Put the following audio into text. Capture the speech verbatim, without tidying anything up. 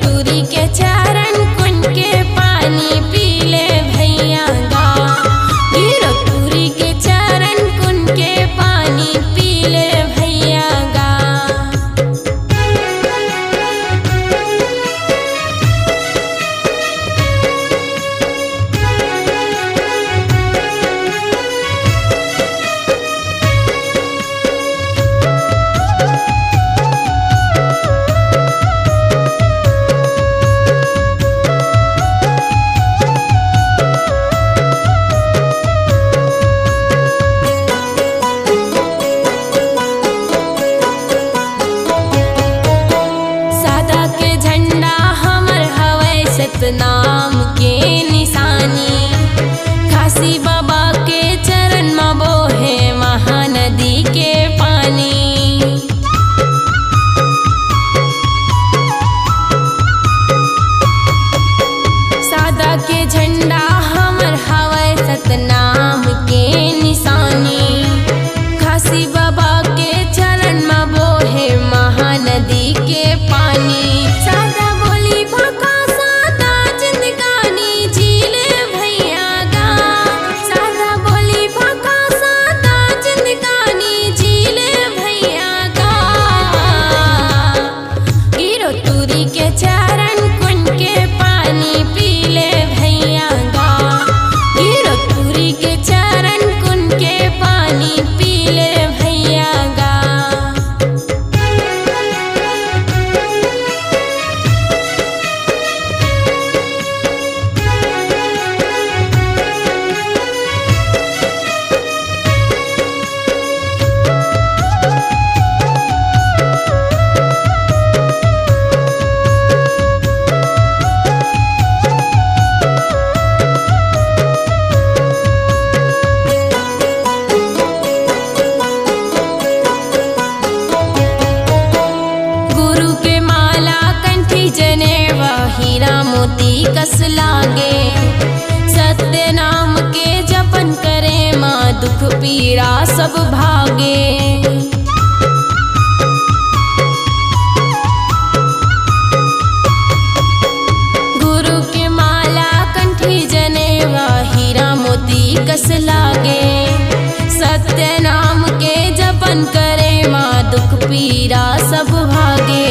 टूरी के चरण कुन के पानी पी ले भैया गा, गिरो टूरी के चरण कुन के पानी पी ले भैया गा। सादा के झंडा हमर हवय सतनाम के निशानी। काशी बाबा के चरण म बोहे महानदी के पानी। सादा के झंडा हमर हवय सतनाम के निशानी। काशी बाबा के चरण म बोहे महानदी के पानी। सादा बोली भाखा सादा जिंदगानी जी ले भैया गा। सादा बोली भाखा सादा जिंदगानी जी ले भैया गा। गिरो टूरी के चरण कुन के पानी पी ले भैया गा। गिरो टूरी के चरण कुन के पानी पी ले भैया गा। गुरु के माला कंठी जनेवा हीरा मोती कस लागे। सत्य नाम के जपन करे मा दुख पीरा सब भागे। गुरु के माला कंठी जनेवा हीरा मोती कस लागे। सत्य नाम के जपन करे मा दुख पीरा सब भागे।